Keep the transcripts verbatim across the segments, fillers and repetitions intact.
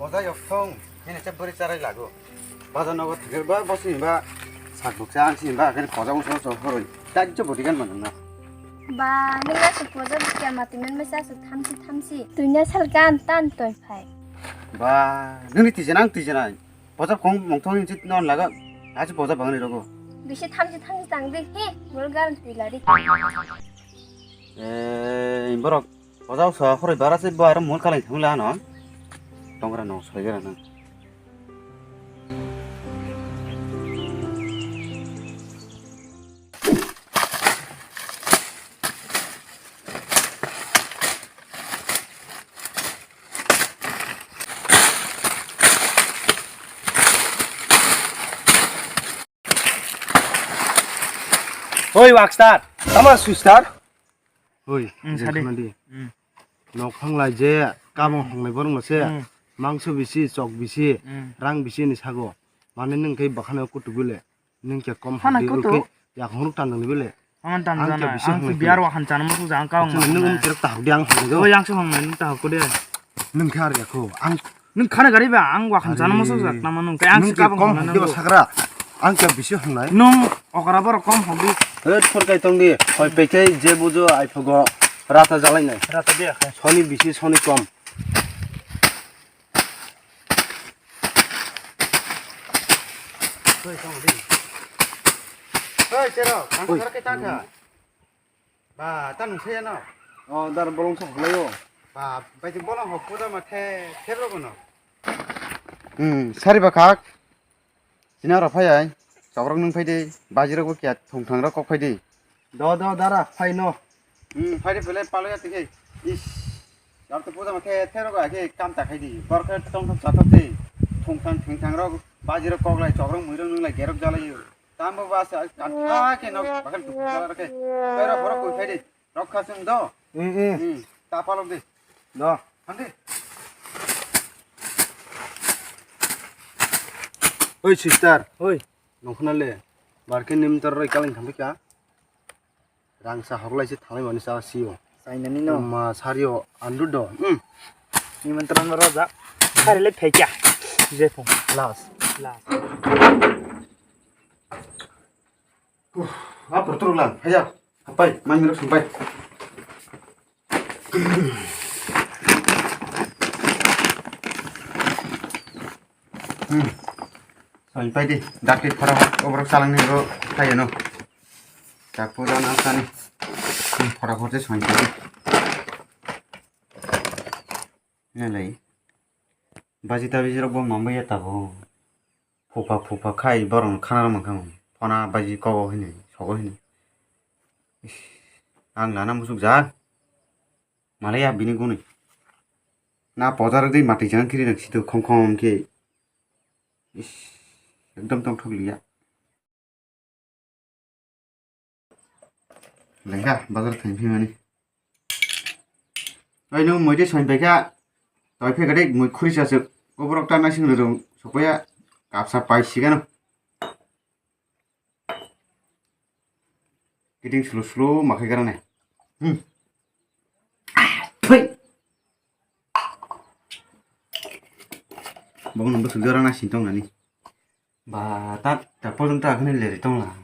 Poja yok thong, hene se bwrwi charai lago. Bajar nogo thangir ba, bo sini ba, sak bukcha ang sini ba, kene poja uso uso horoi. Tajjo bodi gan manang na. Ba, nila se poja bukya mati men mesa se thamsi thamsi. Tuina sal gan tan toi phai. Ba, nini tijena ang tijena. Poja kong mong thong ni chit non laga. Aji poja bangni rogo. Bisi thamsi thamsi tang de, he, mul gan tilari. Eh, borok. Poja usa khoroi bara se bo aro mol kalai thangla ano. Tongra no soi gara na. Oi, Rockstar. Tama, sister? Oi, hmm, je sadi. Khna di. Hmm. Nok phanglai je, kamo hongnai borok no se, hmm, mangso bisi, chok bisi, hmm, rang bisi ni sago. Mane nwng khe bakhano kutu bile, nwng khe kom hana hadi kutu? Rukhe, yak hongruk tandang ni bile. Ang tandang ang khe jana, bisi ang hongnai biyar khe. Wahan chana musu jang ka ang chini mana. Nwng um kerek tahok di ang hongnai do. Oi, ang se hongnai, nwng tahok ko de. Nwng khe ar yakho, ang Nwng khana gari ba, ang wahan jana moso jak nama nwng, tei ang nwng sikabo khe kom hwnna hwnkhe nango. Sakra, ang khe bisi hwngnai. Nwng okra borok kom hwngdi. He, thorkai tongdi, hoi pekhe je bujo aiphogo rata jalainai. Rata de khe. Soni bisi, soni kom. Hoi, tongdi. Hoi, chero, ang oi. Thorkai tangkha. Ba, ta nung saya no? Oh, dar bolong sok lai o. Ba, bai ti bolong hok puja ma the, the rogo no. Hmm, sari ba khak. Sina ro phai ai. Chokrok nung phai di. Baji rok bo kya thung thang rok kok phai di. Do, do, dara, phai no. Hmm, phai di pele palo ya tikhe. Is. Dar to puja ma the, the rogo ake kam ta khai di. Bor khe tong thok cha thok di. Thung thang thing thang rok baji rok kok lai chokrok mui rok nung lai gerok jalai yo. Tambo ba sa kan tha khe nok bakal tu kala rakhe. Tera borok koi khai di. Rok kha sung do. Eh, eh. Hmm. Ta palok di. Do. Handi. Oi sister. Oi. Nongkhna le. Barke nim tor roi kaling khambi ka. Rangsa hoklai se thalai mani sa sio. Sainani no. Ma sario andu do. Hmm. Nimantran roja. Sari le phaikya. Je phung. Last. Last. Uf, a purturuk lang. Haya. Hapai, mai mirok sumpai. Hmm. Sumpai di. Dakti khora obrok salangni ro kaya no. Takpo dana sani. Hmm, phora phorte songwi tongdi. Nalai. Baji tabi jirok bo mambai ya tabo. Phupha phupha khai borok no khana rwmang kha. Phona baji kogo hini, sogo hini. Ish, ang lana musuk jak. Malaya bini gwnwi. Na pojar di mati jang kiri nang situ khom khom khe. Ish, ekdom tongthok liya. Lengkha bazar thang phimani. Ai nung moi de soin paikha. Toi phe gade moi khuri sa suk. Oborok ta nasing rung sokya kapsa pai sigano. Kiting sulu sulu makai garane. Hmm. Thoi. Bong nang bwswk jora nasing tong nani. Ba, ta, ta porjonto akhani leri tongla.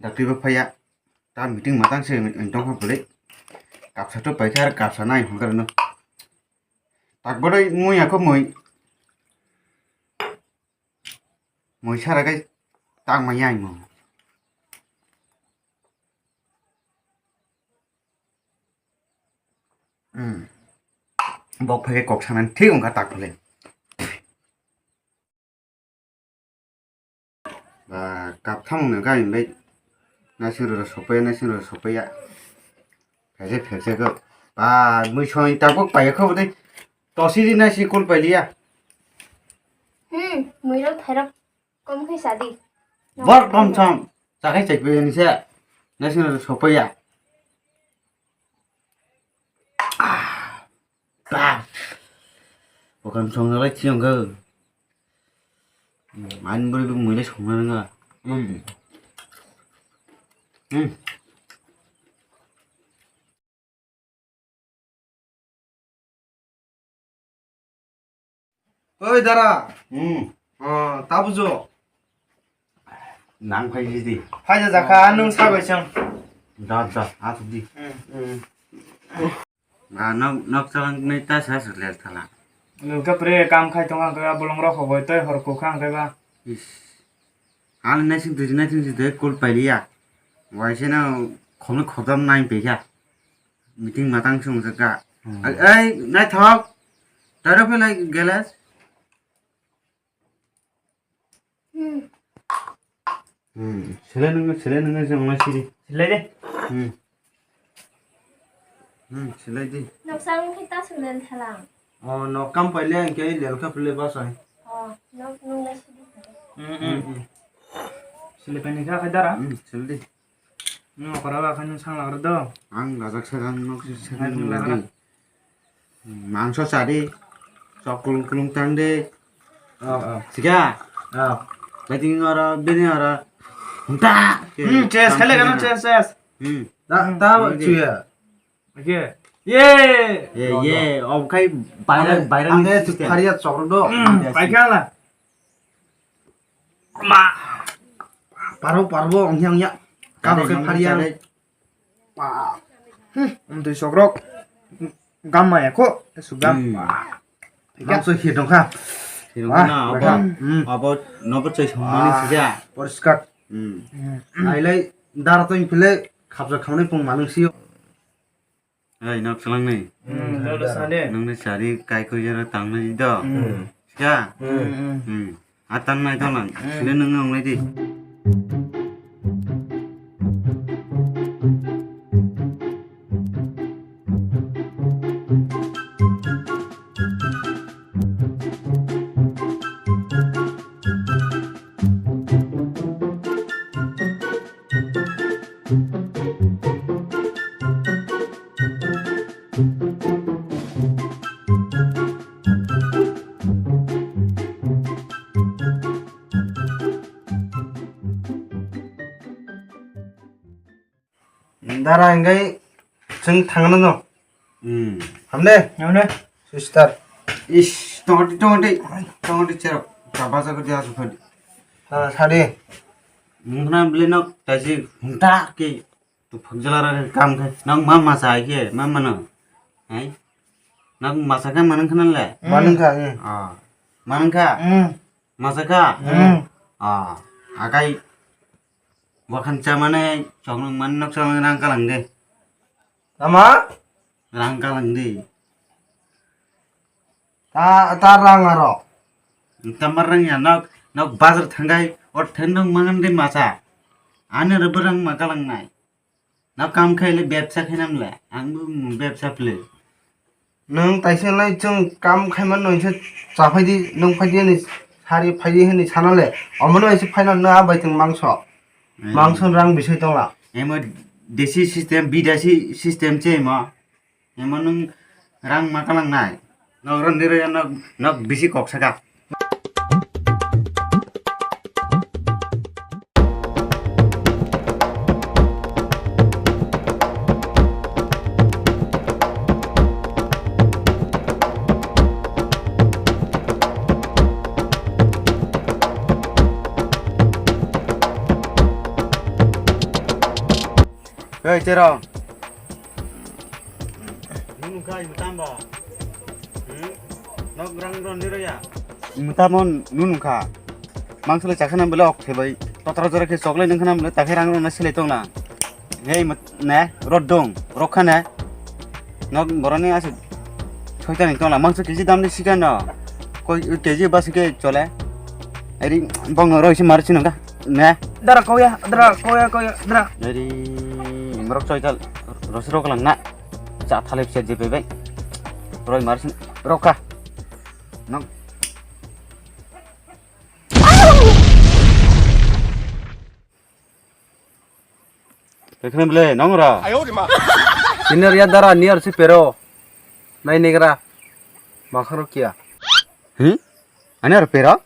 Dakti bo phaiya. Ta meeting matang se ang tongkha bwle. Kapsa to paikha ar kapsa nai hwnkhar no. Tak bodoi mui akho mui. Mui sara kai tang ma yang mo. Hmm. Bok phai kok sanan thik wngkha tak phale. Ba, kaptham wngna gari bai. Naising rora sopaiya, naising rora sopaiya. Phaisa, phaisa go. Ba, mui soi tabuk paiya kho bwdai. Tosi di naising kul pailiya. Hmm, mui rok thairok kom khe sadi. Bor kom som. Chakhai chek bai ni se. Naising rora sopaiya. Ah, bah. Bukan songjalai chiyong ke. Main beri beri mulai songna nga. Hmm. Hmm. Oi dara. Hmm. Oh, ta bujo. Nang phai di. Phai ja jakha, nwng sabai chang. Da, da, a di. Hmm. Ma nok, nok chalang nai ta sa sa lel thala. Nwng ka pre kam khai tonga ka bolong rok hoboi toi hor ko khang kai ba. Is. Al nai sing tuji nai sing de kul pai ya. Wai se na khom khom nai pe ya. Meeting matang sung jaka. Hmm. Ai, ai, naithok. Taro phelai gelas. Hmm. Hmm. Sele nung, sele nung jong na siri. Sele de. Hmm. Hmm, sele di. Nok sang kita sulen thalang. Oh, nok kam paile ang ke lel ka pele basai. Oh, nok nung lai sidi. Hmm, hmm. Hmm. Sele pani ka khai dara. Hmm, sele di. Nwng okora ba khaino sang lagra do. Ang rajak sakang nok se sakang. Ang lagra. Mangso chadi. Chok kulung kulung tang de. Oh, oh. Siga. Oh. Baiting oro bini oro. Hunta. Hmm, chest khale kano chest, chest. Hmm. Ta ta chuya. Oke. Ye. Ye ye. Om khai bayra bayra. Ane tu khariya chokro do. Paikala. Ma. Paro, parbo, ongya, ongya. Karo ke phariya. Wah. Hmm, twi sokrok. Gam maya ko, su gam. Hmm. Wah. Nang so hir dongkha. Hir dongkha na, abo, hmm, abo nobo chai songmani sija. Poriskar. Hmm. Hmm. Ailai dara to phile khapsa khamani pung manung sio. Ei, nok swlangni. Hmm, dolo sade. Nokni sari kai koi jora tangnai do. Hmm. Siya? Hmm. Hmm. A tangnai dolan. Hmm. Sile nung nung nai di. Dara hingke chwng thangna no. Hmm. Hamne? Hamne? Sister. Ish, tongti, tongti, tongti cherok. Kabasa ko dia sukhadi. Ah, sadi. Mungna beli nok taji hunta ke tu phagjalara ke kam ke. Nok mama sa ke, mama no. Hai. Nok masa ke manang khana le. Manang kha, hmm. Ah. Manang kha. Hmm. Masa kha? Hmm. Ah, akai wakhan chamane choknok man nok chamane rang kalang de. Tama? Rang kalang de. Ta, ta rang aro. Tamar rang ya nok, nok bazar thangai, o thendong mangan de masa. Ani ro berang ma kalang nai. Nok kam khaile bebsa khainam le, ang bo bebsa phle. Nwng taisa lai chwng kam khaimano hinse chaphai di, nwng phai di hwnwi sari phai di hwnwi sana le, omono hinse phaina nwng a bai chwng mangso. Hmm. Mangso rang bisai tongla. Emo desi system, bidesi system che emo. Emo nwng rang ma kalang nai. Nok ron niraya nok, nok bisi kok saka. Hei, Cherong. Nunu kha ibu tamba. Hmm? Nok rang ron diro ya? Ibu tamo nunu kha. Mangso le chakha nam bele ok thebai. Totro jora khe choklai nung kha nam bele takhe rang ron na sile tong na. Hei mat ne rot dong, rok kha ne. Nok boroni ase thoita ni tong la. Mangso K G dam ni sika no. Koi K G bas ke chole. Eri bong roi si mar si nung kha. Ne? Dara koya, dara koya, koya, dara. Dari morok choi tal, rosi rok lang na. Cha thale pisa je bebek. Roi mar sin rok kha. Nang. Ekhne bele nong ra. Senior ya dara niar si pero. Nai negra. Makharo kia. Hmm? Ani ar pero?